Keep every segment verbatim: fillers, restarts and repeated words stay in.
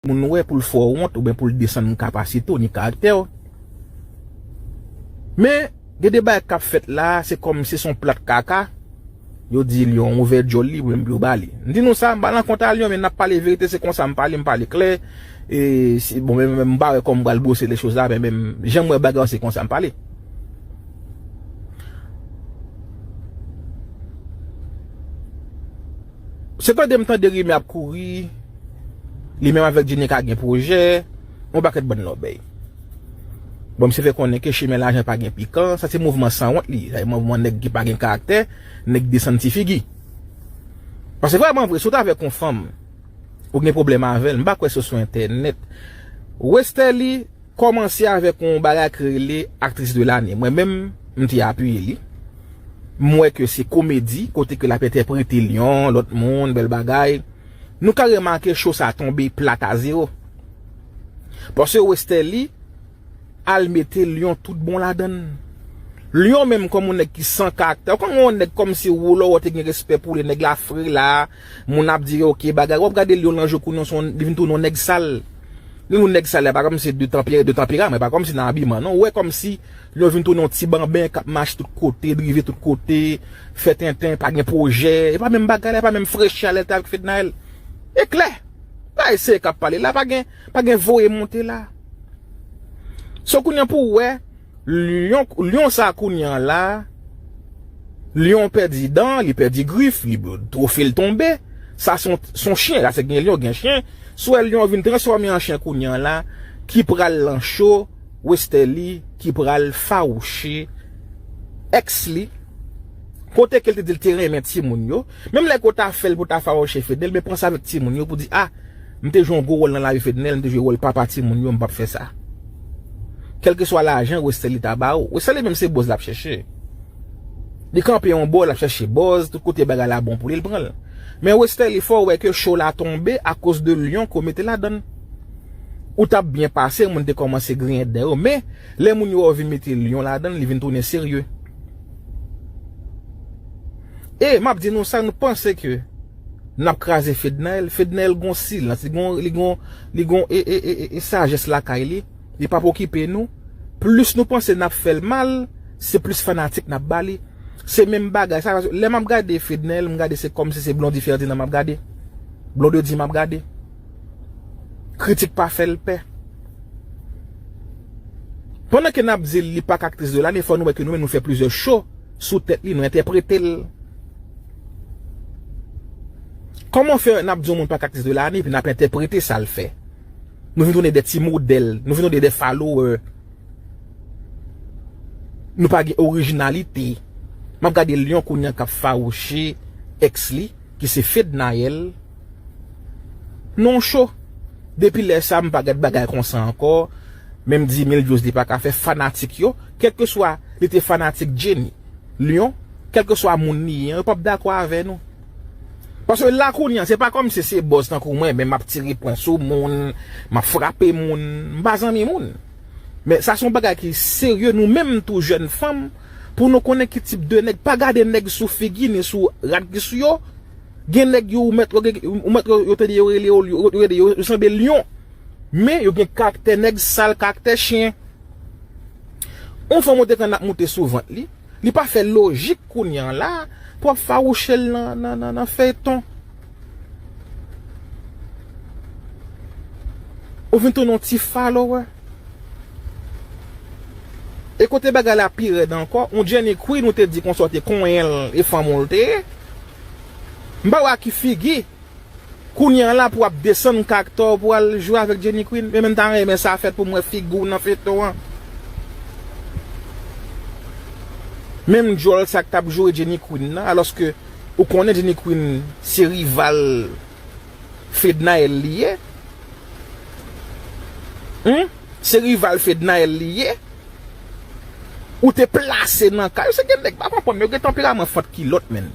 moun wè pou l fè w wont oubyen pou l desann kapasite w ni karaktè w. Men, gen de bagay k ap fèt la, se kòmsi se yon plat kaka. Yo di Lyon ouvè djòl li, pou menm pou yo ba li. M di nou sa, m pa nan kont a Lyon, men n ap pale verite, se konsa m pale, m pale klè. E, si, bon, men, men m pa wè kòman m pral bwose lechòz la, men, men jan m wè bagay yo, se konsa m pale. Se tande m tande rimè ap kouri, li menm avèk Djenika gen pwojè, yon pakèt bann lòbèy. Bon, misye fè konnen ke chimen lajan pa gen pikan, sa se mouvman sanwont li, sa se mouvman nèg ki pa gen karaktè, nèg desann ti figi. Paske vrèman vre, si w t avèk yon fanm, ou gen pwoblèm avè l, m pa kwè se sou entènèt. Westerlie kòmanse avèk yon bagay ki rele aktris de lane. Mwen menm, m te apiye li. M wè ke se komedi, kote ke l ap entèprete Lyon, lòt moun, bèl bagay. Nou ka remake cho sa tonbe plat a zewo. Paske Westerlie al mete Lyon tout bon ladan l. Lyon menm kòm yon nèg ki san karaktè. Ou konn yon nèg kòmsi ou lè w te gen respè pou li, nèg la fre la, moun ap di, ok, bagay. W ap gade Lyon nan je kounye a, se yon, li vin tounen yon nèg sal. Li yon nèg sal, pa kòmsi de tanpè-, de tanperaman, pa kòmsi nan abiman, non. Ou wè kòmsi Lyon vin tounen yon ti banben k ap mache tout kote, drive tout kote, fè tenten, pa gen pwojè. E pa menm bagay la, e pa menm frechè a lè l te avèk Fednaelle. E klè. Bagay serye k ap pale la, pa gen, pa gen voye monte la. So kounye a pou w wè, Lyon, Lyon sa kounye a la, Lyon pèdi dan, li pèdi grif, li, twofe l tonbe. Sa se yon, se yon chen, la se gen Lyon, gen chen. Si w wè Lyon vin transfòme an chen kounye a la, ki pral lan cho, Westerlie, ki pral fawouche èks li, kote ke l te di l te renmen timoun yo. Menm lè ke w ta fè l pou w ta fawouche Fednaelle, men pran sa avèk timoun yo pou di, a, m te jwe yon gwo wòl nan lavi Fednaelle, m te jwe wòl papa timoun yo, m p ap fè sa. Kèlkeswa lajan Westerlie ta ba ou, Westerlie menm se buzz l ap chèche. Li kanpe yon bò, l ap chèche buzz, tout kote bagay la bon pou li, l pran l. Men Westerlie fè w wè ke cho la tonbe akoz de Lyon ke w mete ladan l. Ou t ap byen pase, moun te kòmanse griyen dèyè w, men lè moun yo wè w vin mete Lyon ladan l, li vin tounen serye. E m ap di nou sa, nou panse ke n ap kraze Fednaelle. Fednaelle gon silans, li gon, li gon, li gon e, e, e, e, e sajès lakay li. Li p ap okipe nou. Plis nou panse n ap fè l mal, se plis fanatik n ap ba li. Se menm bagay sa, lè m ap gade Fednaelle, m gade se kòmsi se Blondy Ferdinand m ap gade. Blondedy m ap gade. Kritik pa fè l pè. Pandan ke n ap di l li pa k aktris de lane, fò nou wè ke nou menm nou fè plizyè cho sou tèt li, nou entèprete l. Kòman fè n ap di yon moun pa k aktris de lane epi n ap entèprete sa l fè? Nou vin tounen de ti modèl, nou vin tounen de follower. Nou pa gen orijinalite. M ap gade Lyon kounye a k ap fawouche èks li, ki se Fednaelle. Non cho. Depi lè sa, m pa gad bagay konsa ankò. Menm di mil views li pa ka fè fanatik yo, kèlkeswa li te fanatik Jenny, Lyon, kèlkeswa moun li ye, yo p ap dakò avè nou. Paske la kounye a, se pa kòmsi se buzz tankou mwen, men m ap tire pwen sou moun, m ap frape moun, m pa zanmi moun. Men sa se yon bagay ki serye, nou menm tou jèn fanm, pou nou konnen ki tip de nèg, pa gade nèg sou figi ni sou rad ki sou yo. Gen nèg yo ou mèt, ou mèt, yo tande yo rele yo, yo, yo, yo, yo sanble lyon. Men yo gen karaktè nèg sal, karaktè chen. Yon fanm ou te konn ap moute sou vant li, li pa fè lojik kounye a la pou ap fawouche l nan, nan, nan, nan feyton. Ou vin tounen yon ti follower. E kote bagay la pi rèd ankò, yon Jenny Queen ou te di konsa w te konyen l e fanm ou l te ye. M pa wè a ki figi. Kounye a la pou w ap desann karaktè w pou w al jwe avèk Jenny Queen. Men, men m ta renmen sa fèt pou m wè figi w nan feyton an. Menm djòl sa k t ap joure Jenny Queen nan, alòske ou konnen Jenny Queen se rival Fednaelle li ye. Humm? Se rival Fednaelle li ye. Ou te plase nan kay. Se gen nèg pa konprann, yo gen tanperaman fant kilòt, menn.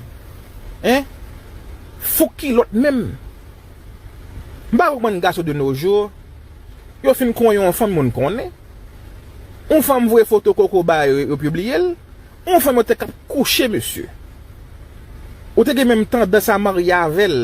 Hein? Fouk kilòt menm. M pa konprann gason de nos jours. Yo fin konyen yon fanm, moun konnen. Yon fanm voye foto koko ba yo, yo pibliye l. Yon fanm yo te k ap kouche, mesye. Ou te gen menm tandans a marye avè l.